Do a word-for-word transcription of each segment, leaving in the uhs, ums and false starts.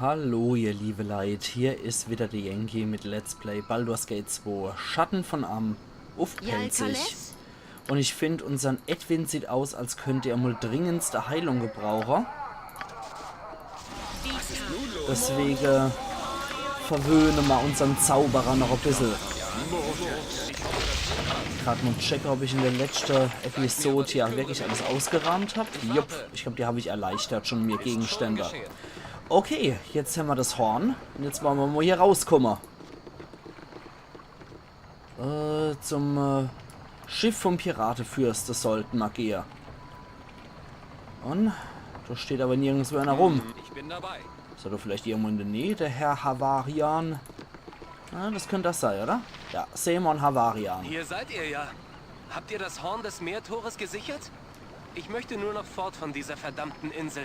Hallo, ihr liebe Leit, hier is wieder de Yankee mit Let's Play Baldur's Gate zwei, Schatten von Amn uff Pälzisch. Und ich find, unsern Edwin sieht aus, als könnt er mol dringendste Heilung gebrauche. Deswege verwöhne ma unsern Zauberer noch e bissel. Grad mol checke, ob ich in de letschte Episode hier wirklich alles ausgeraamt hab. Jupp, ich glaub, die hab ich erleichtert schon, mir Gegenstände. Okay, jetzt hämmer das Horn. Und jetzt wolle ma mol hier rauskomme. Äh, zum äh, Schiff vom Piratefürste sollte ma gehe. Und da steht aber nirgendswo einer rum. Ich bin dabei. Is er doch vielleicht irgendwo in der Nähe, der Herr Havarian? Na, das könnte das sei, oder? Ja, Semon Havarian. Hier seid ihr ja. Habt ihr das Horn des Meertores gesichert? Ich möchte nur noch fort von dieser verdammten Insel.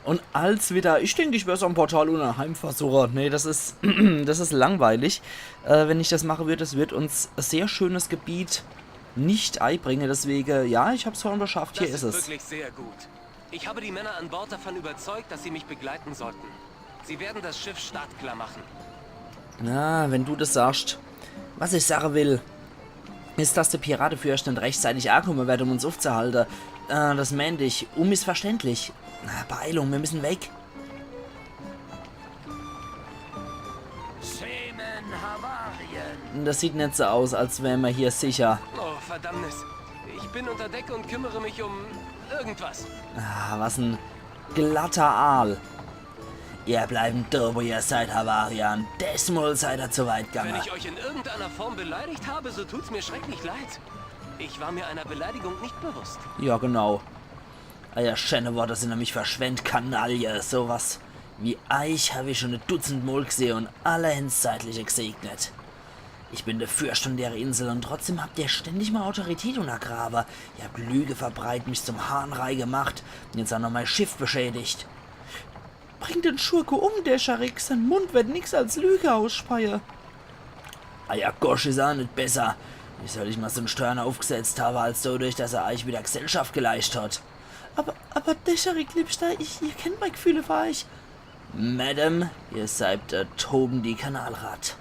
Und als wieder, ich denk, ich werd's am Portal ohne Heimversucher. Nee, das is, das is langweilig. Äh, wenn ich das mache würd, das würd uns sehr schönes Gebiet nicht eibringe. Deswege, ja, ich hab's vorhin beschafft. Hier Das is ist es. Wirklich sehr gut. Ich habe die Männer an Bord davon überzeugt, dass sie mich begleiten sollten. Sie werden das Schiff startklar machen. Na, wenn du das sagst. Was ich sage will, is, dass der Piratefürst net rechtzeitig ankomme werd, um uns uffzuhalte. Äh, das meent ich. Unmissverständlich. Na, Beeilung, wir müssen weg. Seaman Havarian. Das sieht net so aus, als wären wir hier sicher. Oh, Verdammnis. Ich bin unter Deck und kümmere mich um irgendwas. Ah, was en glatter Aal. Ihr bleiben do, wo ihr seid, Havarian. Desmol seid ihr zu weit Wenn gegangen. Ich euch in irgendeiner Form beleidigt habe, so tut's mir schrecklich leid. Ich war mir einer Beleidigung nicht bewusst. Ja, genau. Eier schäne Worte sind an mich verschwendt, Kanaille. Sowas wie eich hab ich schon e Dutzend Mol gsehe und alle hen's Zeitliche gesegnet. Ich bin der Fürst von der Insel und trotzdem habt ihr ständig meine Autorität untergrabe. Ihr habt Lüge verbreitet, mich zum Hahnrei gemacht und jetzt auch noch mein Schiff beschädigt. Bring den Schurke um, Desharik. Sein Mund wird nix als Lüge ausspeie. Eier Gosch is auch net besser. Wie soll ich ma so'n Störner aufgesetzt habe, als dadurch, dass er eich wieder Gesellschaft geleischt hat? Aber, aber Desharik, Liebster, ich, ihr kennt mei Gefühle für eich. Madame, ihr seid e tobende Kanalratt.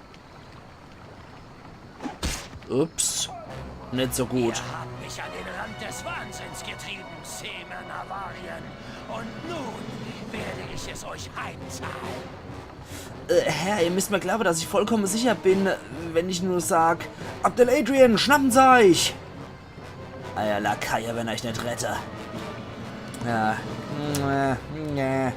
Ups, net so gut. Ihr habt mich an den Rand des Wahnsinns getrieben, Seaman Havarian. Und nun werde ich es euch heimzahlen. Äh, Herr, ihr müsst mir glauben, dass ich vollkommen sicher bin, wenn ich nur sag: Abdel Adrian, schnappen Sie euch! Eier Lakaie, wenn euch net rette. Ja, nee, nee.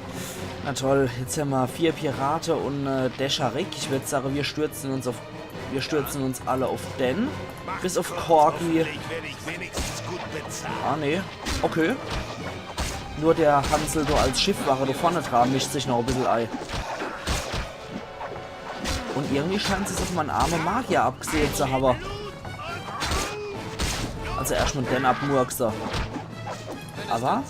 Na toll, jetzt hämmer vier Pirate und äh, Desharik. Ich würd sagen, wir stürzen uns auf, wir stürzen uns alle auf den. Bis auf Corgi. Hoffentlich werde ich wenigstens gut bezahlt. Ah, nee. Okay. Nur der Hansel do als Schiffwache do vorne dran mischt sich noch e bissel ei. Und irgendwie scheint sie's auf mein arme Magier abgesehe zu habe. Also erscht mal den abmurkse. Aber,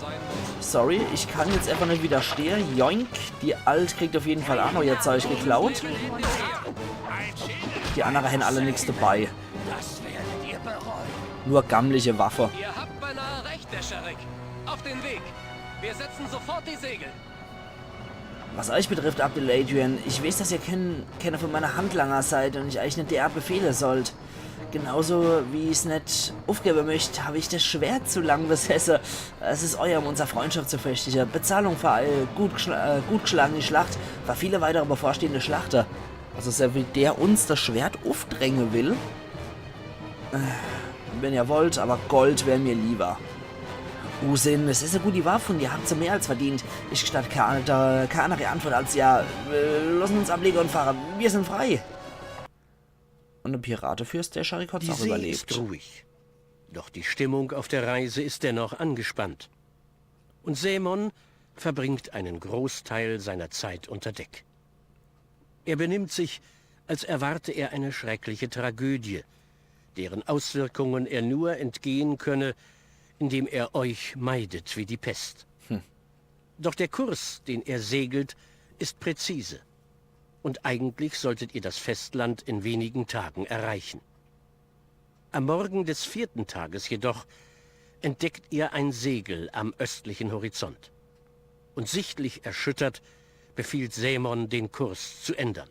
sorry, ich kann jetzt einfach net widerstehe. Joink, die Alt kriegt auf jeden Fall auch noch ihr Zeug geklaut. Die andere hen alle nix dabei. Das werdet ihr bereuen. Nur gammliche Waffe. Ihr habt beinahe recht, Desharik. Auf den Weg. Wir setzen sofort die Segel. Was euch betrifft, Abdel Adrian, ich weiß, dass ihr kein, keiner von meine Handlanger seid und ich euch net derart befehle sollt. Genauso wie ich's net aufgebe möcht, hab ich das Schwert zu lang besesse. Es is euer, um unser Freundschaft zu festige. Bezahlung für eure gut, geschla- äh, gut geschlagene Schlacht, für viele weitere bevorstehende Schlachte. Also, so wie der uns das Schwert aufdränge will. Äh, wenn ihr wollt, aber Gold wär mir lieber. Usin, es is e gute Waffe und ihr habt se mehr als verdient. Ich gestatt keine, keine andere Antwort als ja, äh, lassen uns ablege und fahre. Wir sind frei. Und der Piratefürst, der Scharik, hat's Die auch See überlebt. Ist ruhig. Doch die Stimmung auf der Reise ist dennoch angespannt. Und Semon verbringt einen Großteil seiner Zeit unter Deck. Er benimmt sich, als erwarte er eine schreckliche Tragödie, deren Auswirkungen er nur entgehen könne, indem er euch meidet wie die Pest. Doch der Kurs, den er segelt, ist präzise. Und eigentlich solltet ihr das Festland in wenigen Tagen erreichen. Am Morgen des vierten Tages jedoch entdeckt ihr ein Segel am östlichen Horizont. Und sichtlich erschüttert befiehlt Sämon, den Kurs zu ändern.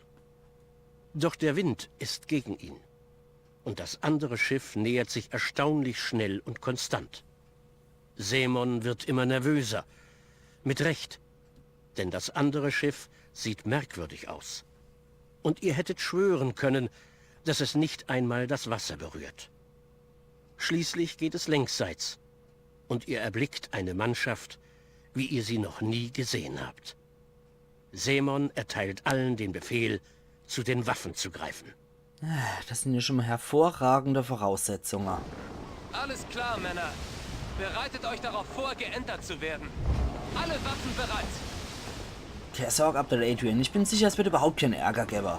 Doch der Wind ist gegen ihn. Und das andere Schiff nähert sich erstaunlich schnell und konstant. Sämon wird immer nervöser. Mit Recht. Denn das andere Schiff sieht merkwürdig aus. Und ihr hättet schwören können, dass es nicht einmal das Wasser berührt. Schließlich geht es längsseits. Und ihr erblickt eine Mannschaft, wie ihr sie noch nie gesehen habt. Sämon erteilt allen den Befehl, zu den Waffen zu greifen. Das sind ja schon mal hervorragende Voraussetzungen. Alles klar, Männer. Bereitet euch darauf vor, geentert zu werden. Alle Waffen bereit. Keine Sorge, Abdel Adrian. Ich bin sicher, es wird überhaupt keinen Ärger geben.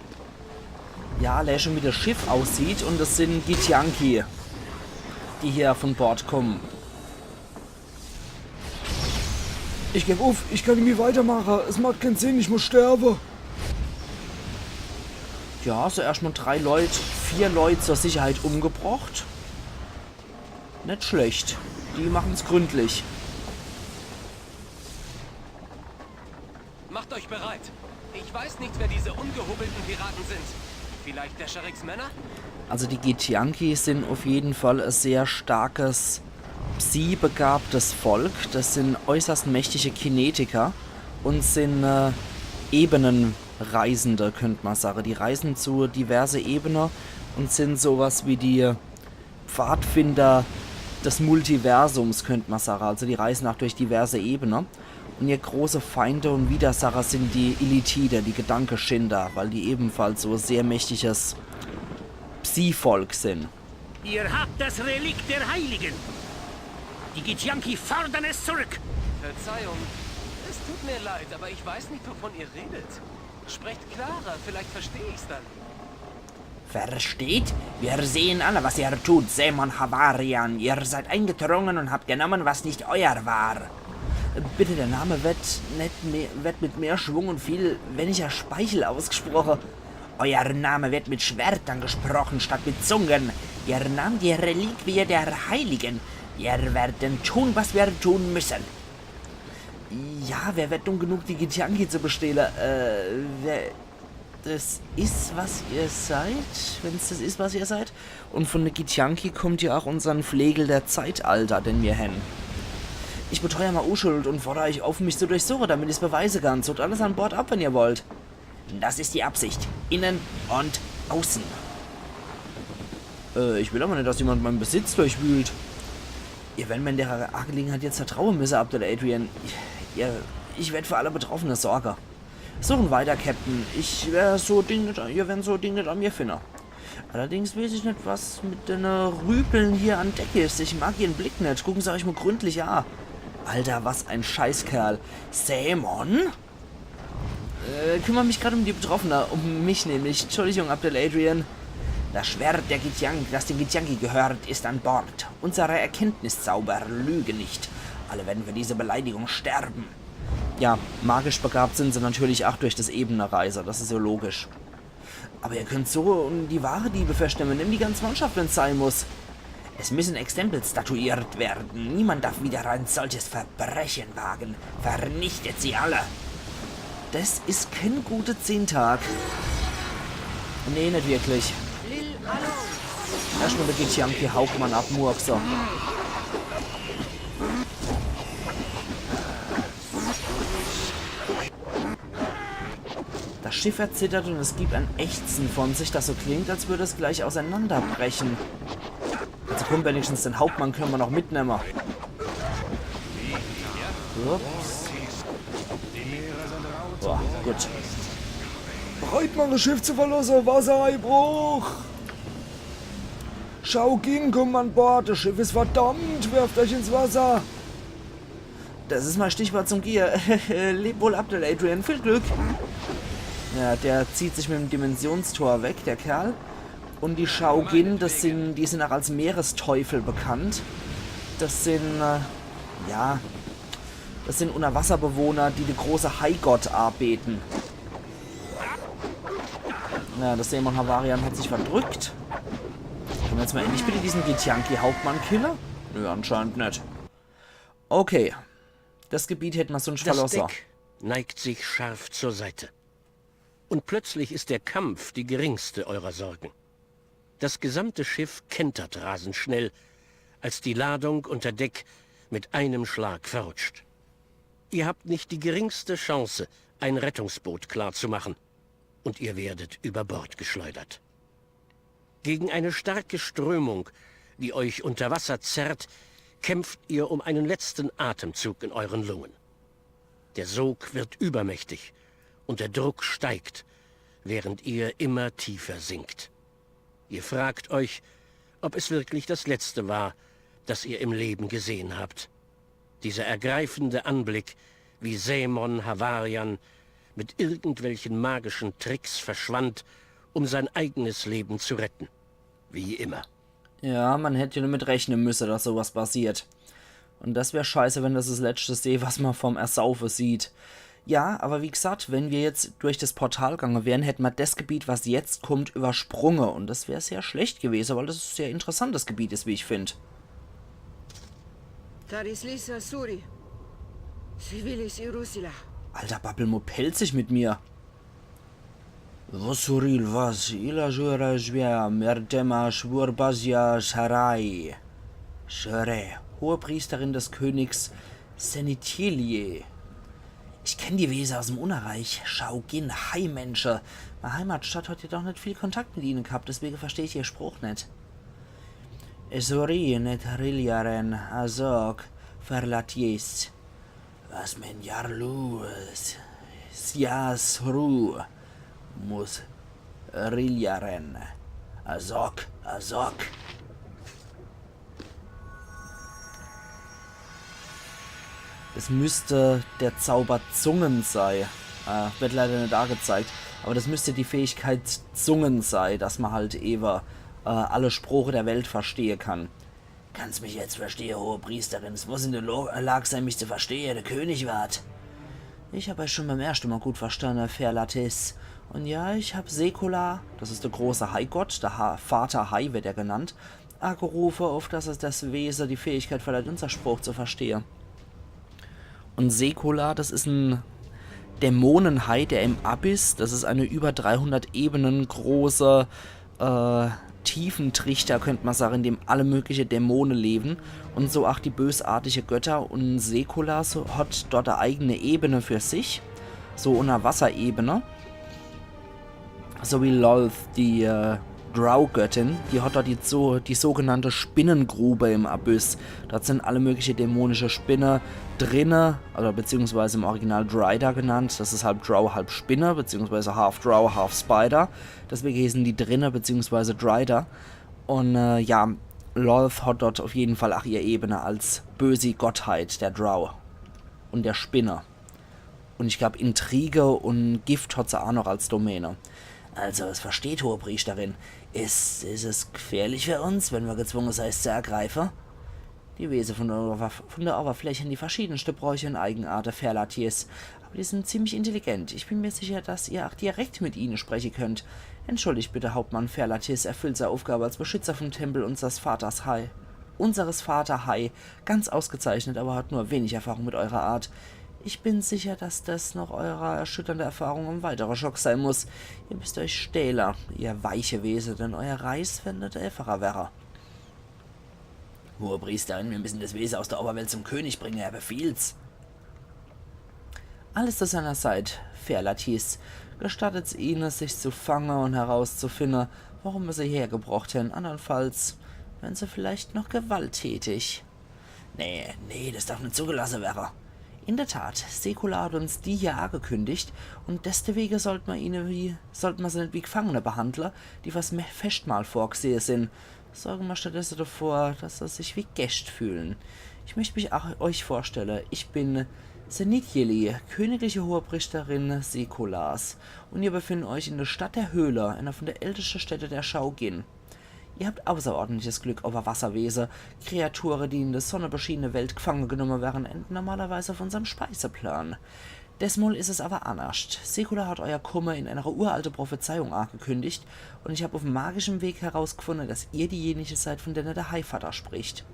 Ja, allein schon wie das Schiff aussieht und es sind Githyanki, die hier von Bord kommen. Ich geb uff, ich kann nimmi weitermache. Es macht keinen Sinn, ich muss sterben. Ja, so erscht mal drei Leut, vier Leut zur Sicherheit umgebracht. Net schlecht. Die machen's gründlich. Macht euch bereit. Ich weiß nicht, wer diese ungehobelten Piraten sind. Vielleicht Desheriks Männer? Also die Githyanki sind auf jeden Fall ein sehr starkes Psi-begabtes Volk. Das sind äußerst mächtige Kinetiker und sind äh, Ebenenreisende, könnte man sagen. Die reisen zu diverse Ebenen und sind sowas wie die Pfadfinder des Multiversums, könnte man sagen. Also die reisen auch durch diverse Ebenen. Und ihr große Feinde und Widersacher sind die Illithide, die Gedankeschinder, weil die ebenfalls so sehr mächtiges Psi-Volk sind. Ihr habt das Relikt der Heiligen. Die Githyanki fordern es zurück. Verzeihung. Es tut mir leid, aber ich weiß nicht, wovon ihr redet. Sprecht klarer, vielleicht verstehe ich's dann. Versteht? Wir sehen alle, was ihr tut, Sämon Havarian. Ihr seid eingedrungen und habt genommen, was nicht euer war. Bitte, der Name wird, net mehr, wird mit mehr Schwung und viel weniger Speichel ausgesprochen. Euer Name wird mit Schwertern gesprochen statt mit Zungen. Ihr nahmt die Reliquie der Heiligen. Wir werden tun, was wir tun müssen. Ja, wer wird dumm genug, die Githyanki zu bestehlen? Äh, wer, das is, was ihr seid? Wenn's das is, was ihr seid? Und von der Githyanki kommt ja auch unseren Flegel der Zeitalter, den wir haben. Ich beteuer mal Unschuld und fordere euch auf, mich zu durchsuchen, damit ich's beweisen kann. Sucht alles an Bord ab, wenn ihr wollt. Das ist die Absicht. Innen und außen. Äh, ich will aber nicht, dass jemand meinen Besitz durchwühlt. Ihr werdet mir in der Angelegenheit jetzt vertrauen müssen, Abdel Adrian. Ich, ihr, ich werd für alle Betroffene sorgen. Suchen weiter, Captain. Ich wer so Ding net, ihr werdet so Ding net an mir finden. Allerdings weiß ich net, was mit den Rüpeln hier an Deck is. Ich mag ihren Blick net. Gucken Sie euch mal gründlich an. Alter, was ein Scheißkerl. Sämon? Äh, kümmere mich gerade um die Betroffene, um mich nämlich. Entschuldigung, Abdel Adrian. Das Schwert, der Githyank, das den Githyanki gehört, ist an Bord. Unsere Erkenntniszauber lügen nicht. Alle werden für diese Beleidigung sterben. Ja, magisch begabt sind sie natürlich auch durch das Ebenenreisen, das is ja logisch. Aber ihr könnt so die wahre Diebe festnehmen. Nimm die ganze Mannschaft, wenn's sein muss. Es müssen Exempel statuiert werden. Niemand darf wieder ein solches Verbrechen wagen. Vernichtet sie alle. Das is kein guter Zehntag. Nee, net wirklich. Erstmal der Githyanki Hauptmann abmurkse. Das Schiff erzittert und es gibt ein Ächzen von sich, das so klingt, als würde es gleich auseinanderbrechen. Also komm, wenigstens den Hauptmann können wir noch mitnehmen. Ups. Boah, gut. Bereit mache, Schiff zu verlassen. Wassereinbruch! Shaoqin, komm an Bord. Das Schiff ist verdammt. Werft euch ins Wasser. Das is mein Stichwort zum Gehe. Leb wohl, Abdel Adrian. Viel Glück. Ja, der zieht sich mit dem Dimensionstor weg, der Kerl. Und die Shaoqin, das sind, die sind auch als Meeresteufel bekannt. Das sind, äh, ja, das sind Unterwasserbewohner, die de große Haigott anbeten. Ja, das Sämon Havarian hat sich verdrückt. Können wir jetzt mal endlich bitte diesen Githyanki-Hauptmann killen? Nö, anscheinend net. Okay. Das Gebiet hätte man sonst Das verlassen. Deck neigt sich scharf zur Seite. Und plötzlich ist der Kampf die geringste eurer Sorgen. Das gesamte Schiff kentert rasend schnell, als die Ladung unter Deck mit einem Schlag verrutscht. Ihr habt nicht die geringste Chance, ein Rettungsboot klarzumachen, und ihr werdet über Bord geschleudert. Gegen eine starke Strömung, die euch unter Wasser zerrt, kämpft ihr um einen letzten Atemzug in euren Lungen. Der Sog wird übermächtig und der Druck steigt, während ihr immer tiefer sinkt. Ihr fragt euch, ob es wirklich das letzte war, das ihr im Leben gesehen habt. Dieser ergreifende Anblick, wie Saemon Havarian mit irgendwelchen magischen Tricks verschwand, um sein eigenes Leben zu retten. Wie immer. Ja, man hätt jo damit rechne müsse, dass sowas passiert. Und das wär scheiße, wenn das das Letzte wär, was man vorm Ersaufe sieht. Ja, aber wie gesagt, wenn wir jetzt durch das Portal gange wären, hätt man das Gebiet, was jetzt kommt, übersprunge. Und das wär sehr schlecht gewese, weil das ein sehr interessantes Gebiet is, wie ich find. Tarislis Asuri. Civilis Irusila. Alter, babbel mo pälzisch mit mir. Vosuril vas ila jura jvia merdema shvurbasia sharai. Shere, Hohepriesterin des Königs Senitilie. Ich kenn die Wese aus dem Unnerreich. Shaogin, Hai-Mensche. Mei Heimatstadt hat jedoch net viel Kontakt mit ihne gehabt, deswege versteh ich ihr Spruch net. Esuri net Riliaren, Azog, Ferlaties. Was men Jarlu, Siasru, muss Riliaren. Azog, Azog. Es müsste der Zauber Zungen sei. Äh, wird leider net angezeigt. Aber das müsste die Fähigkeit Zungen sei, dass man halt ewe äh, alle Sproche der Welt verstehe kann. Kannst mich jetzt verstehe, hohe Priesterin. Es muss in der Lo Lag sein, mich zu verstehe, der König wart. Ich hab euch schon beim ersten Mal gut verstanden, Ferlatis. Und ja, ich hab Sekolah, das ist der große Haigott, der ha Vater Hai wird er genannt, angerufen, auf dass es das Wese die Fähigkeit verleiht, unser Spruch zu verstehen. Und Sekolah, das ist ein Dämonenhai, der im Abyss, das ist eine über dreihundert Ebenen große äh, Tiefentrichter, könnt man sagen, in dem alle mögliche Dämonen leben. Und so auch die bösartige Götter. Und Sekolah so, hat dort eine eigene Ebene für sich. So Unterwasserebene. So wie Lolth, die äh, Drow-Göttin, die hat dort die, so, die sogenannte Spinnengrube im Abyss. Dort sind alle mögliche dämonische Spinne drinne, oder beziehungsweise im Original Dryder genannt. Das ist halb Drow, halb Spinne, beziehungsweise half Drow, half Spider. Deswege hießen die drinne, beziehungsweise Dryder. Und äh, ja, Lolth hat dort auf jeden Fall auch ihr Ebene als böse Gottheit der Drow und der Spinne. Und ich glaub, Intrige und Gift hat sie auch noch als Domäne. Also, es versteht, hohe Priesterin. Is, is es gefährlich für uns, wenn wir gezwungen sei, es zu ergreifen? Die Wese von der, Oberf von der Oberfläche haben die verschiedenste Bräuche und Eigenarte, Ferlatis. Aber die sind ziemlich intelligent. Ich bin mir sicher, dass ihr auch direkt mit ihnen sprechen könnt. Entschuldigt bitte, Hauptmann, Ferlatis erfüllt seine Aufgabe als Beschützer vom Tempel unseres Vaters Hai. Unseres Vater Hai. Ganz ausgezeichnet, aber hat nur wenig Erfahrung mit eurer Art. Ich bin sicher, dass das nach eurer erschütternden Erfahrung ein weiterer Schock sein muss. Ihr müsst euch stähle, ihr weiche Wese, denn euer Reis wird net einfacher werre. Hohe Priesterin, wir müssen das Wese aus der Oberwelt zum König bringen, er befiehlt's. Alles zu seiner Zeit, Ferlatis. Gestattet's ihnen, sich zu fangen und herauszufinden, warum wir sie hergebracht haben. Andernfalls werden sie vielleicht noch gewalttätig. Nee, nee, das darf nicht zugelassen werden. In der Tat, Sekolah hat uns die hier angekündigt und deswegen sollte man ihnen wie, sollte man sie nicht wie Gefangene behandeln, die fürs Me- Festmahl vorgesehen sind. Sorgen wir stattdessen dafür, dass sie sich wie Gäste fühlen. Ich möchte mich auch euch vorstellen. Ich bin Senitjeli, königliche Hohepriesterin Sekolahs, und ihr befindet euch in der Stadt der Höhle, einer von der ältesten Städte der Shaogin. Ihr habt außerordentliches Glück, Oberwasserwese. Kreaturen, die in der sonnebeschienene Welt gefangen genommen werden, enden normalerweise auf unserem Speiseplan. Desmal is es aber annerscht. Sekolah hat euer Kumme in einer uralten Prophezeiung angekündigt und ich hab auf magischem Weg herausgefunden, dass ihr diejenige seid, von denen der Haivater spricht.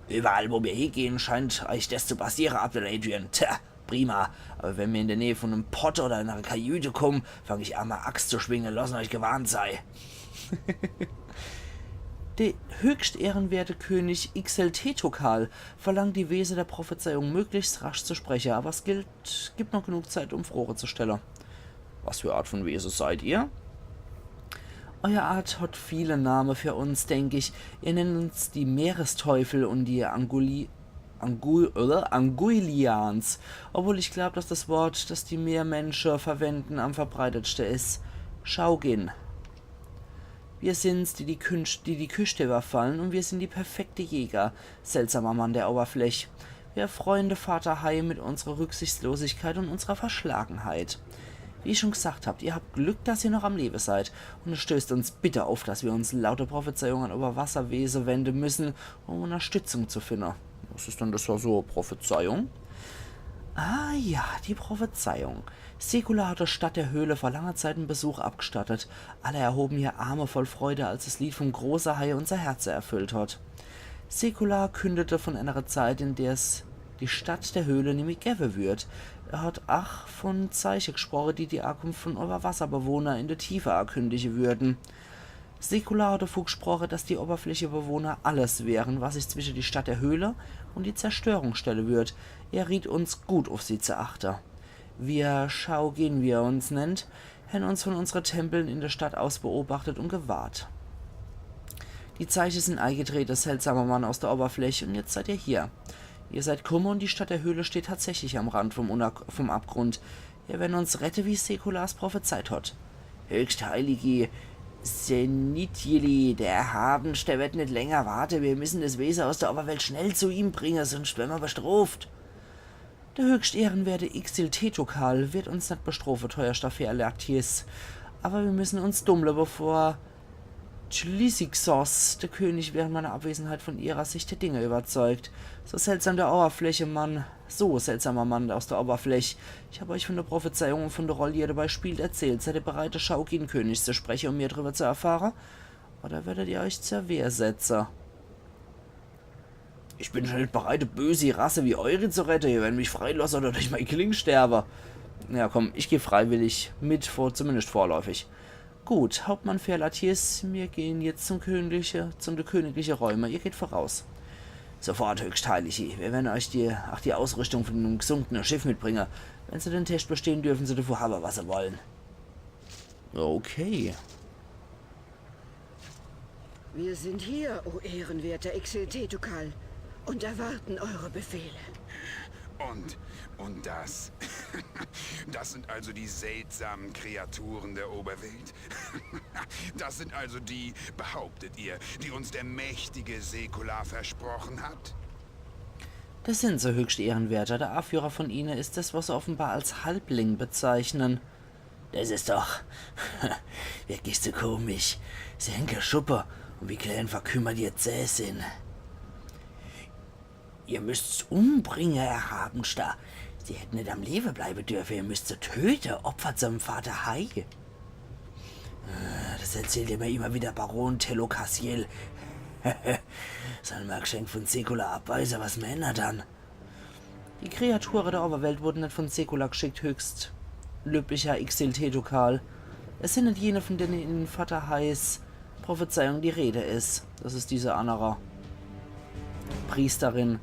Überall, wo wir hingehen, scheint euch das zu passieren, Abdel Adrian. Tja, Prima, awwer wenn mir in de Näh vun em Pott oder ner Kajüte kumme, fang ich an, mei Axt zu schwinge. Losse euch gewarnt sei. De höchst ehrenwerte König Ixeltetokal verlangt, die Wese der Prophezeiung möglichst rasch zu spreche, awwer es gilt, gibt noch genug Zeit, um Froge zu stelle. Was für Art vun Wese seid ihr? Euer Art hot viele Name für uns, denk ich. Ihr nennt uns die Meeresteufel un die Anguli Angu äh, Anguilians, obwohl ich glaub, dass das Wort, das die Meermensche verwenden, am verbreitetste is. Schaugin. Wir sind's, die die, Künsch die die Küste überfallen, und wir sind die perfekte Jäger, seltsamer Mann der Oberfläch. Wir erfreuen de Vater Hai mit unserer Rücksichtslosigkeit und unserer Verschlagenheit. Wie ich schon gesagt habt, ihr habt Glück, dass ihr noch am Lebe seid, und es stößt uns bitter auf, dass wir uns laut de Prophezeiung an Oberwasserwese wende müssen, um Unterstützung zu finden. Was is denn das für so e Prophezeiung? Ah ja, die Prophezeiung. Sekolah hat der Stadt der Höhle vor langer Zeit en Besuch abgestattet. Alle erhoben ihr Arme voll Freude, als das Lied vom große Hai unser Herze erfüllt hat. Sekolah kündete von einer Zeit, in der es die Stadt der Höhle nimmi gewwe würd. Er hat ach von Zeiche gesproche, die die Ankunft von Oberwasserbewohner in der Tiefe ankündige würden. Sekolah hat davon gesproche, dass die Oberflächebewohner alles wären, was sich zwischen die Stadt der Höhle und die Zerstörung stelle würd. Er riet uns, gut auf sie zu achte. Wir Schaugin, wie er uns nennt, hän uns von unsere Tempeln in der Stadt aus beobachtet und gewahrt. Die Zeiche sind eingetrete, seltsamer Mann aus der Oberfläche, und jetzt seid ihr hier. Ihr seid kumme und die Stadt der Höhle steht tatsächlich am Rand vom, Unner vom Abgrund. Ihr werden uns rette, wie Sekolahs prophezeit hat. Höchst heiligi Senitili, der Erhabenste wird nit länger warte. Wir müssen das Wese aus der Oberwelt schnell zu ihm bringen, sonst werden wir bestraft. Der höchst ehrenwerte Ixil Tetokal wird uns nit bestrafe, teuerster Pherlatis. Aber wir müssen uns dummle, bevor Tlisixos, der König, während meiner Abwesenheit von ihrer Sicht der Dinge überzeugt. So seltsam der Oberflächemann, so seltsamer Mann aus der Oberfläche. Ich habe euch von der Prophezeiung und von der Rolle, die ihr dabei spielt, erzählt. Seid ihr bereit, der Schaugin-König zu sprechen, um mehr drüber zu erfahren? Oder werdet ihr euch zur Wehr setzen? Ich bin schon nit bereit, e bösi Rasse wie eure zu rette. Ihr werdet mich freilosse oder durch mei Kling sterbe. Ja, komm, ich geh freiwillig mit, vor, zumindest vorläufig. Gut, Hauptmann Pherlatis, mir gehen jetzt zum königliche, zum de königliche Räume. Ihr geht voraus. Sofort, höchst heiligi. Wir werden euch die, ach, die Ausrüstung von dem gesunkene Schiff mitbringen. Wenn sie den Test bestehen, dürfen sie davon haben, was sie wollen. Okay. Wir sind hier, o ehrenwerter Ixil Tetokal, und erwarten eure Befehle. Und, und das, das sind also die seltsamen Kreaturen der Oberwelt? Das sind also die, behauptet ihr, die uns der mächtige Sekolah versprochen hat? Das sind sie, höchst ehrenwerter. Der Anführer von ihnen ist das, was sie offenbar als Halbling bezeichnen. Das is doch wirklich zu komisch. Sie hän kee Schuppe und wie klein verkümmert ihr Zäh sin. Ihr müsst's umbringe, Erhabenster. Sie hätten nit am Lebe bleibe dürfe. Ihr müsst se töte, Opfer zum Vater Hai. Äh, das erzählt ihr mir immer wieder, Baron Tello Cassiel. Soll mer e Geschenk von Sekolah abweise, was Männer dann? Die Kreature der Oberwelt wurden nit von Sekolah geschickt, höchst löblicher Ixil Tetokal. Es sin nit jene, von denen in Vater Hais Prophezeiung die Rede is. Das is diese annere Priesterin.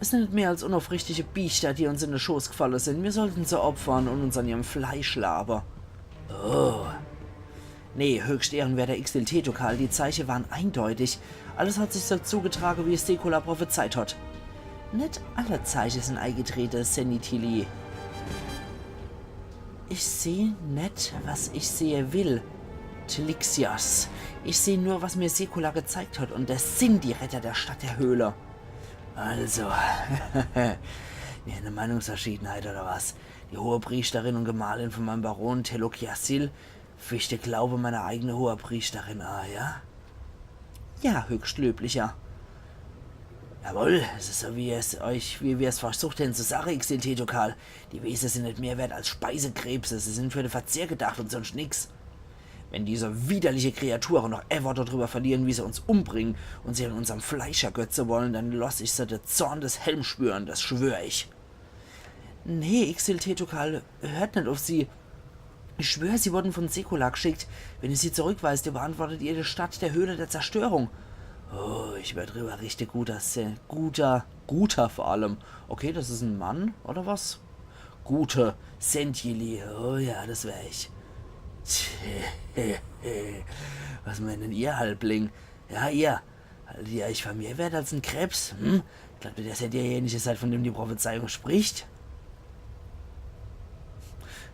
Es sin nit mehr als unaufrichtige Biester, die uns in de Schoß gefalle sin. Mir sollten se opfern und uns an ihrem Fleisch labe. Oh. Nee, höchst ehrenwerter Ixil Tetokal, die Zeiche waren eindeutig. Alles hat sich so zugetrage, wie es Sekolah prophezeit hat. Nit alle Zeiche sin eingetrete, Senitili. Ich seh nit, was ich sehe will, Tlixios. Ich seh nur, was mir Sekolah gezeigt hat, und das sin die Retter der Stadt der Höhle. Also, mir hän e Meinungsverschiedenheit oder was? Die Hohepriesterin und Gemahlin von meinem Baron Tello Cassiel ficht de Glaube meiner eigene Hohepriesterin a, ja? Ja, höchst löblicher. Jawohl, es is so, wie es euch, wie wir's versucht hän zu sage, Ixil Tetokal. Die Wese sin nit mehr wert als Speisekrebse, sie sin für de Verzehr gedacht und sonst nix. Wenn diese widerliche Kreature noch e Wort darüber verlieren, wie se uns umbringen und sich an unserem Fleisch ergötze wollen, dann lass ich se de Zorn des Helm spüren, das schwör ich. Nee, Ixil Tetokal, hört net uff sie. Ich schwör, sie wurden von Sekolah gschickt. Wenn ihr sie zurückweist, überantwortet ihr die Stadt der Höhle der Zerstörung. Oh, ich werd rüberrichte, guter Se-, guter, guter vor allem. Okay, das is en Mann, oder was? Gute Sentieli. Oh ja, das wär ich. Tja, was meinen ihr, Halbling? Ja, ihr. Haltet ihr euch vor mir wert als en Krebs? Hm? Glaubt ihr, dass ihr derjenige seid, von dem die Prophezeiung spricht?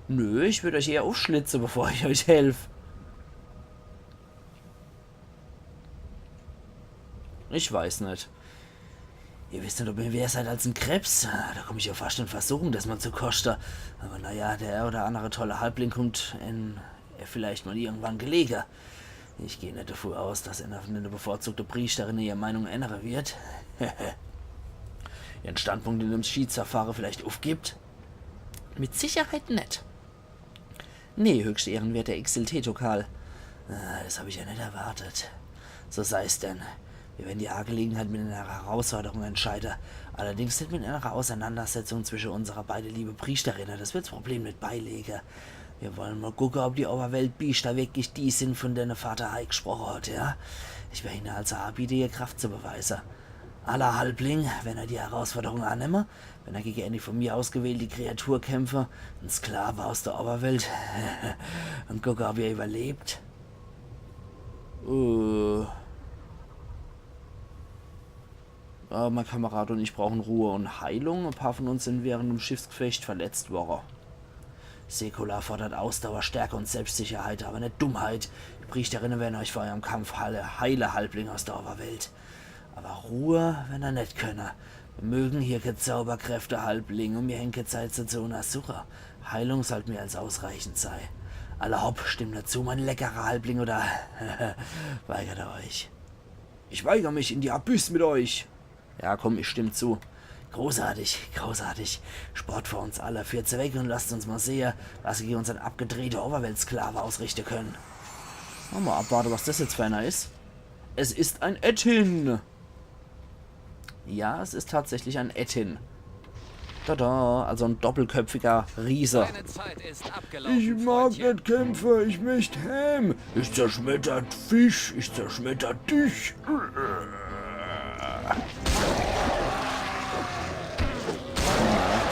Nö, ich würd euch eher uffschlitze, bevor ich euch helf. Ich weiß net. Ihr wisst net, ob ihr mehr seid als en Krebs. Ah, da komm ich ja fascht in Versuchung, das mal zu koschte. Aber naja, der ein oder andere tolle Halbling kommt in, vielleicht mal irgendwann gelege. Ich geh net davon aus, dass einer von den bevorzugten Priesterinnen ihre Meinung ändere wird. Ihren Standpunkt in dem Schiedsverfahren vielleicht uffgibt? Mit Sicherheit net. Nee, höchst ehrenwerter Ixil Tetokal. Ah, das hab ich ja net erwartet. So sei's denn. Wir werden die Angelegenheit mit einer Herausforderung entscheiden. Allerdings net mit einer Auseinandersetzung zwischen unserer beide liebe Priesterinnen. Das wird's Problem net beilege. Wir wollen mal gucken, ob die Oberweltbiester wirklich die sind, von denen Vater Hai gesprochen hat, ja? Ich werde ihnen also anbieten, ihre Kraft zu beweisen. Aller Halbling, wenn er die Herausforderung annehme, wenn er gegen eine von mir ausgewählte Kreatur kämpfe, en Sklave aus der Oberwelt, und gucke, ob er überlebt. Äh. Äh, mein Kamerad und ich brauchen Ruhe und Heilung. Ein paar von uns sind während dem Schiffsgefecht verletzt worden. Sekolah fordert Ausdauer, Stärke und Selbstsicherheit, aber net Dummheit. Die Priesterinnen werden euch vor eurem Kampf heile, heile, Halbling aus der Oberwelt. Aber Ruhe, wenn er net könne. Wir mögen hier keine Zauberkräfte, Halbling, und mir hänge Zeit, sie zu untersuchen. Heilung sollt mehr als ausreichend sei. Alla hopp, stimmt dazu, mein leckerer Halbling, oder weigert er euch? Ich weigere mich, in die Abyss mit euch. Ja, komm, ich stimm zu. Großartig, großartig. Sport für uns alle. Führt's weg und lasst uns mal sehe, was sie gegen unseren abgedrehte Oberweltsklave ausrichte können. Mal abwarte, was das jetzt für einer is. Es ist ein Ettin. Ja, es ist tatsächlich ein Ettin. Tada, also ein doppelköpfiger Riese. Deine Zeit ist abgelaufen, Ich mag Freundchen. net kämpfe, ich möcht heim. Ich zerschmetter Fisch, ich zerschmetter dich.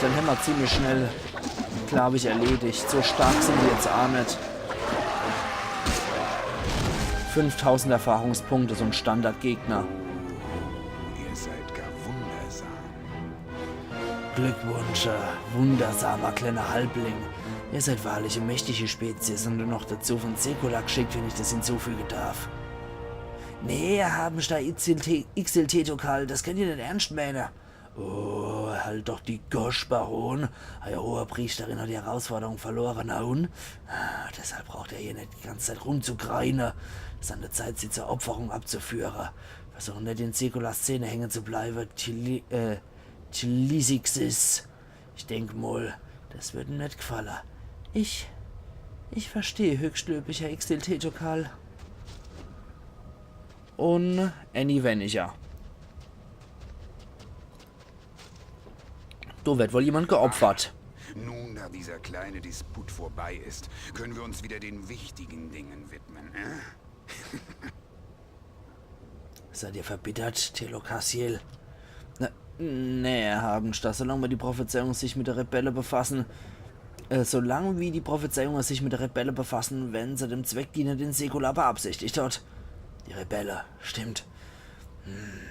Den hämmer ziemlich schnell, glaub ich, erledigt. So stark sind die jetzt aa net. Fünftausend Erfahrungspunkte, so ein Standardgegner. Ihr seid gar wundersam. Glückwunsch, äh, wundersamer kleiner Halbling. Ihr seid wahrlich e mächtige Spezies und noch dazu von Sekolah gschickt, wenn ich das hinzufügen darf. Nee, Herr Habenstein, Ixil Te-, Ixil Tetokal, das könnt ihr net ernst meinen. Oh, halt doch die Gosch, Baron. Eure hohe Priesterin hat die Herausforderung verloren, na und? Ah, deshalb braucht er hier net die ganze Zeit rumzugreine. Es is an der Zeit, sie zur Opferung abzuführen. Versuchen net in Sekolahs Zähne hängen zu bleiben, Tili-, äh, Tilisixis. Ich denk mol, das würd em net gfalle. Ich, ich versteh, höchstlöblicher Ixil Tetokal. Und Annie weniger. Do wird wohl jemand geopfert. Nun, da dieser kleine Disput vorbei ist, können wir uns wieder den wichtigen Dingen widmen, äh? Seid ihr verbittert, Telokassiel? Na, nee, Herr Hagenstadt, solange wie die Prophezeiung sich mit der Rebelle befassen, äh, solange wie die Prophezeiungen sich mit der Rebelle befassen, werden se dem Zweck dienen, den Sekolah beabsichtigt hat. Die Rebelle, stimmt. Hm.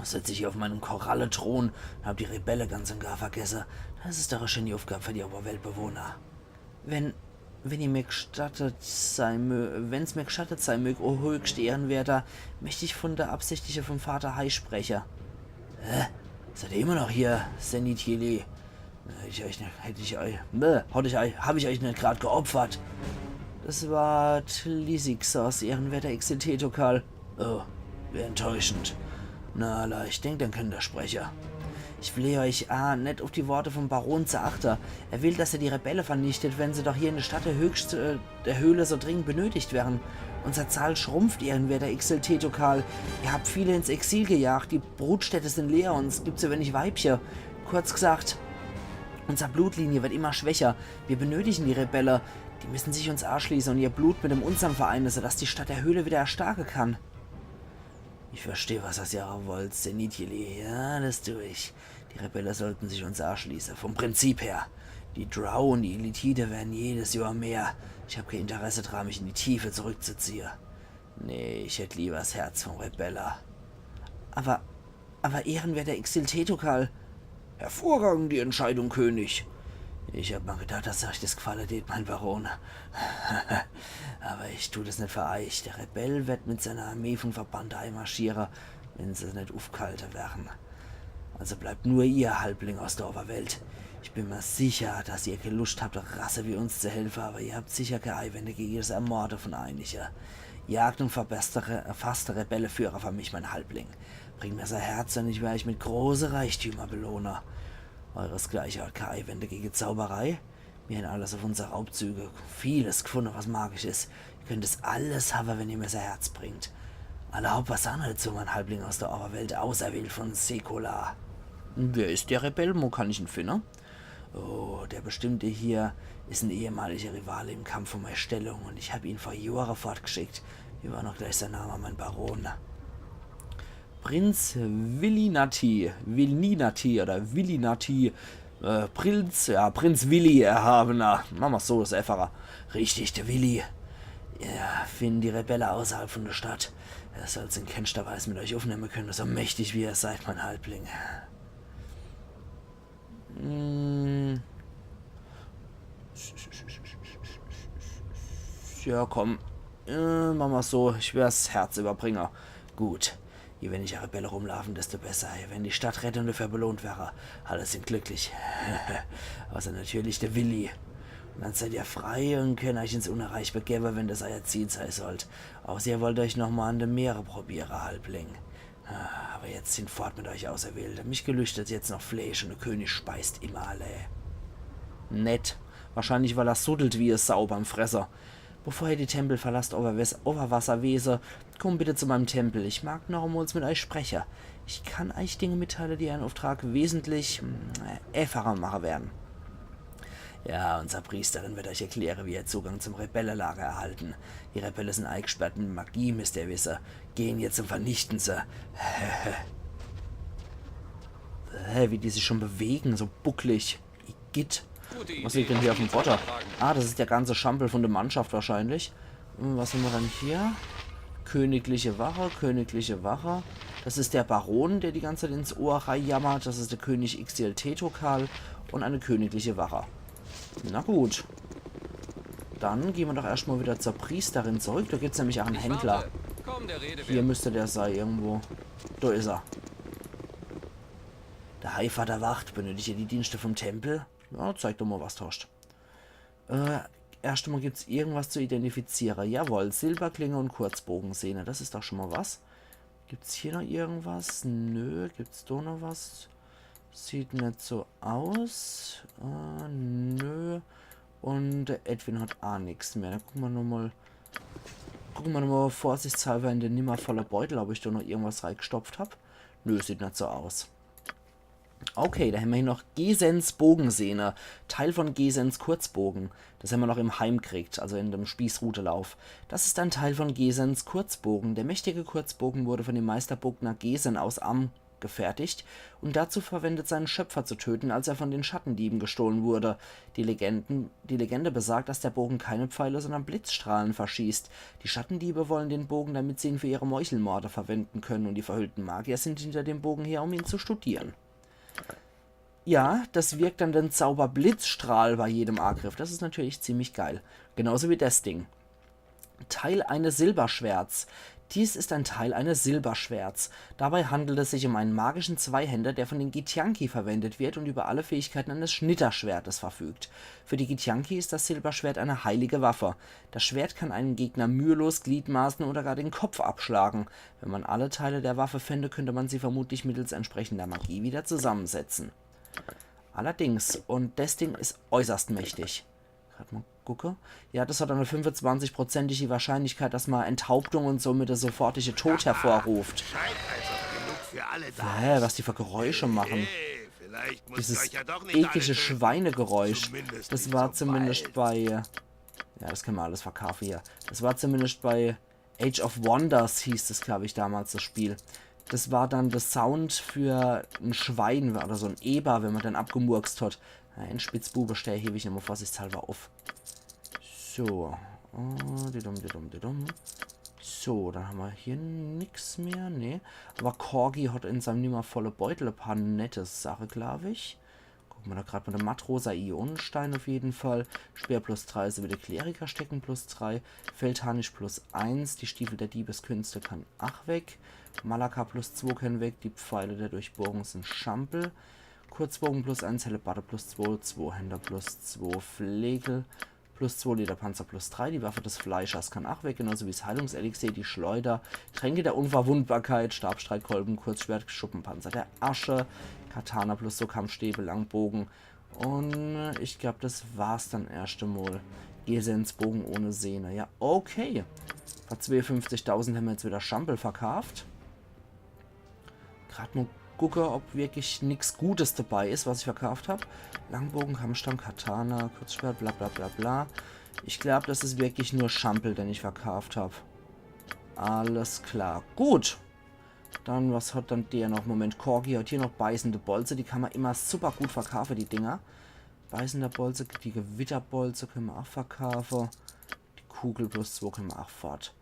Sitz ich hier auf meinem Korallethron und hab die Rebelle ganz und gar vergesse. Das is doch e schöni Aufgab für die Oberweltbewohner. Wenn, wenn ihr mir gestattet sei mö-, wenn's mir gestattet sei mög, o höchst Ehrenwerter, möcht ich von der Absichtliche vom Vater Hai spreche. Hä? Seid ihr immer noch hier, Senitili? Hätt ich euch net, hätt ich euch, bäh, hatt ich euch, hab ich euch net grad geopfert? Das war Tlisixos, ehrenwerter Ixil Tetokal. Oh, wie enttäuschend. Na, alla, ich denk, dann könnt er spreche. Ich flehe euch a, net uff die Worte vom Baron zu achte. Er will, dass er die Rebelle vernichtet, wenn se doch hier in der Stadt der höchst, äh, der Höhle so dringend benötigt wären. Unser Zahl schrumpft, ehrenwerter Ixil Tetokal. Ihr habt viele ins Exil gejagt, die Brutstätte sind leer und es gibt zu wenig Weibche. Kurz gesagt, Unser Blutlinie wird immer schwächer. Wir benötigen die Rebelle. Die müssen sich uns aschließe und ihr Blut mit dem unsern vereine, sodass die Stadt der Höhle wieder erstarke kann. Ich versteh, was das ihr wollt, Zenithili. Ja, das tu ich. Die Rebelle sollten sich uns aschließe. Vom Prinzip her. Die Drow und die Illithide werden jedes Johr mehr. Ich hab kee Interesse dra, mich in die Tiefe zurückzuziehe. Nee, ich hätt lieber das Herz vom Rebelle. Aber, aber ehrenwerter Ixil Tetokal. Hervorragend, die Entscheidung, König. Ich hab mal gedacht, dass eich das gfalle dät, mein Baron. Aber ich tu das net für eich. Der Rebell wird mit seiner Armee von Verbannte eimarschiere, wenn se net ufghalte wären. Also bleibt nur ihr, Halbling aus der Oberwelt. Ich bin mir sicher, dass ihr kee Luscht habt, Rasse wie uns zu helfe, aber ihr habt sicher kee Eiwände gege das Ermorde von einige. Jagt und verfasst de Re-, fasst de Rebelleführer für mich, mein Halbling. Bringt mir sei Herz und ich werde eich mit große Reichtümer belohne. Euresgleiche hat kee Eiwände gege Zauberei. Mir hen alles auf unser Raubzüge vieles gfunne, was magisch is. Ihr könnt es alles hawe, wenn ihr mir sei Herz bringt. Alla hopp, was annere zu, mein Halbling aus der Oberwelt, auserwählt von Sekolah. Wer is der Rebell? Wo kann ich en finne? Oh, der Bestimmte hier is en ehemaliger Rivale im Kampf um mei Stellung und ich hab ihn vor Johre fortgeschickt. Wie war noch gleich sein Name, mein Baron? Prinz Willinati, Willinati oder Willinati, äh, Prinz, ja, Prinz Willi Erhabener. Mache mer's so, is einfacher. Richtig, der Willi. Ja, finden die Rebelle außerhalb von der Stadt. Er soll se in keinster Weis mit euch aufnehme könne, so mächtig wie ihr seid, mein Halbling. Hm. Ja, komm. Äh, mache mer's so. Ich werd's Herz überbringe. Gut. Je weniger Rebelle rumlaufen, desto besser. Je weniger die Stadt rette und dafür belohnt wäre. Alle sind glücklich. Außer natürlich der Willi. Und dann seid ihr frei und könnt euch ins Unnerreich begebe, wenn das euer Ziel sei sollt. Außer ihr wollt euch noch mal an dem Meere probiere, Halbling. Ah, aber jetzt hinfort mit euch, Auserwählte. Mich gelüschtet jetzt noch Fleisch und der König speist immer alle. Nett. Wahrscheinlich, weil er suddelt wie e Sau beim Fresse. Bevor ihr die Tempel verlasst, Oberwes-, Oberwasserwese, kommt bitte zu meinem Tempel. Ich mag noch einmal mit euch spreche. Ich kann euch Dinge mitteile, die euren Auftrag wesentlich, mm, einfacher mache werden. Ja, unser Priesterin wird euch erkläre, wie ihr Zugang zum Rebellelager erhalten. Die Rebelle sind eingesperrt in Magie, müsst ihr wisse. Gehen jetzt und vernichten se. Hä, wie die sich schon bewegen, so bucklig. Igitt. Was liegt denn hier auf dem Boden? Ah, das ist der ganze Schampel von der Mannschaft wahrscheinlich. Hm, was haben wir dann hier? Königliche Wache, königliche Wache. Das ist der Baron, der die ganze Zeit ins Ohr reinjammert. Das ist der König Ixil Tetokal und eine königliche Wache. Na gut. Dann gehen wir doch erstmal wieder zur Priesterin zurück. Da gibt's nämlich auch einen Händler. Hier müsste der sein irgendwo. Da ist er. Der Heilvater wacht. Benötigt ihr die Dienste vom Tempel? Ja, zeig doch mal, was du hast. Äh, erst einmal gibt's irgendwas zu identifizieren. Jawohl, Silberklinge und Kurzbogensehne. Das ist doch schon mal was. Gibt's hier noch irgendwas? Nö. Gibt's da noch was? Sieht nicht so aus. Äh, nö. Und der Edwin hat auch nichts mehr. Dann gucken wir nochmal. Gucken wir nochmal vorsichtshalber in den nimmervolle Beutel, ob ich da noch irgendwas reingestopft hab. Nö, sieht nicht so aus. Okay, da haben wir hier noch Gesens Bogensehne, Teil von Gesens Kurzbogen. Das haben wir noch im Heim gekriegt, also in dem Spießrutelauf. Das ist ein Teil von Gesens Kurzbogen. Der mächtige Kurzbogen wurde von dem Meister Bogner Gesen aus Amn gefertigt und dazu verwendet, seinen Schöpfer zu töten, als er von den Schattendieben gestohlen wurde. Die Legenden, die Legende besagt, dass der Bogen keine Pfeile, sondern Blitzstrahlen verschießt. Die Schattendiebe wollen den Bogen, damit sie ihn für ihre Meuchelmorde verwenden können, und die verhüllten Magier sind hinter dem Bogen her, um ihn zu studieren. Ja, das wirkt dann den Zauber Blitzstrahl bei jedem Angriff. Das ist natürlich ziemlich geil. Genauso wie das Ding. Teil eines Silberschwerts. Dies ist ein Teil eines Silberschwerts. Dabei handelt es sich um einen magischen Zweihänder, der von den Githyanki verwendet wird und über alle Fähigkeiten eines Schnitterschwertes verfügt. Für die Githyanki ist das Silberschwert eine heilige Waffe. Das Schwert kann einen Gegner mühelos Gliedmaßen oder gar den Kopf abschlagen. Wenn man alle Teile der Waffe fände, könnte man sie vermutlich mittels entsprechender Magie wieder zusammensetzen. Allerdings, und das Ding ist äußerst mächtig. Grad mal gucke. Ja, das hat eine fünfundzwanzigprozentige Wahrscheinlichkeit, dass man Enthauptung und somit der sofortige Tod hervorruft. Scheint also genug für alle da. Hä, was die für Geräusche machen. Hilfe, Dieses eklige Schweinegeräusch, das war zumindest bei, ja, das kenne mer alles verkaafe hier. Das war zumindest bei Age of Wonders, hieß es, glaab ich, damals, das Spiel. Das war dann de Sound für en Schwein oder so en Eber, wenn mer den abgemurkst hat. Ja, en Spitzbube stell ich ewig immer vorsichtshalber uff. So. Oh, didum, didum, didum. So, dann hammer hier nix mehr, ne? Aber Corgi hat in seinem nimmervolle Beutel e paar nette Sache, glaab ich. Gucke mer do grad mol, de mattrosa Ionenstein uff jeden Fall. Speer plus drei, sowie de Klerikerstecken plus drei. Feldharnisch plus eins, die Stiefel der Diebeskünste kann ach weg. Malaka plus zwo kann weg, die Pfeile der Durchbohrung sin Schampel. Kurzbogen plus eins, Hellebarde plus zwo, Zwohänder plus zwo, Flegel plus zwo, Lederpanzer plus drei, die Waffe des Fleischers kann ach weg, genauso wie's Heilungselixier, die Schleuder, Tränke der Unverwundbarkeit, Stabstreitkolben, Kurzschwert, Schuppenpanzer der Asche, Katana plus so Kampfstäbe, Langbogen. Un, äh, ich glaab, das war's dann erscht emol. Esensbogen ohne Sehne. Ja, okay. Für zweeunfünfzigtausend hämmer jetzt wieder Schampel verkaaft. Grad mol gucke, ob wirklich nix Gutes dabei is, was ich verkaaft hab. Langbogen, Kampfstamm, Katana, Kurzschwert, bla bla bla bla. Ich glaab, das is wirklich nur Schampel, den ich verkaaft hab. Alles klar. Gut. Dann, was hat dann der noch? Moment, Corgi hat hier noch beißende Bolze. Die kann mer immer super gut verkaafe, die Dinger. Beißender Bolze, die Gewitterbolze kenne mer ach verkaafe. Die Kugel plus zwo kenne mer ach fort.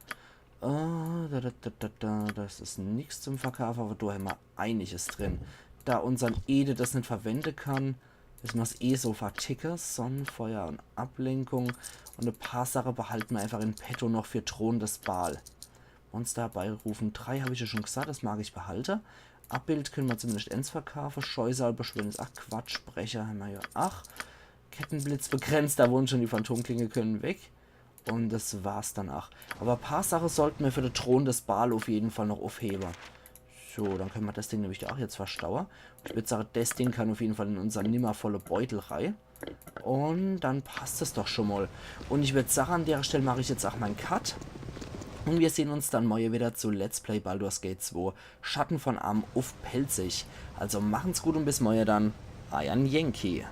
Äh, da, da, da, da, da, das is nix zum Verkaafe, aber do hämmer einiges drin. Da unsern Ede das net verwende kann, is mer's eh so verticke. Sonnenfeuer un Ablenkung. Un e paar Sache behalte mer einfach in petto noch für Thron des Baal. Monster herbeirufen drei, hab ich ja schon gesagt, das mag ich behalte. Abbild kenne mer zumindest ens verkaafe. Scheusal, beschwörendes, ach Quatsch, Brecher hämmer ja. Ach, Kettenblitz, begrenzter Wunsch un die Phantomklinge kenne weg. Un das war's dann ach. Aber e paar Sache sollte mer für de Thron des Baal uff jeden Fall noch uffhewe. So, dann kenne mer das Ding nämlich ach jetzt verstaue. Ich würd sage, das Ding kann uff jeden Fall in unsern nimmervolle Beutel rei. Un dann passt es doch schon mol. Un ich würd sage, an derer Stell mach ich jetzt ach mein Cut. Un mir sehn uns dann morje wieder zu Let's Play Baldur's Gate zwo, Schatten von Amn uff Pälzisch. Also machen's gut un bis morje dann. Eier Yankee.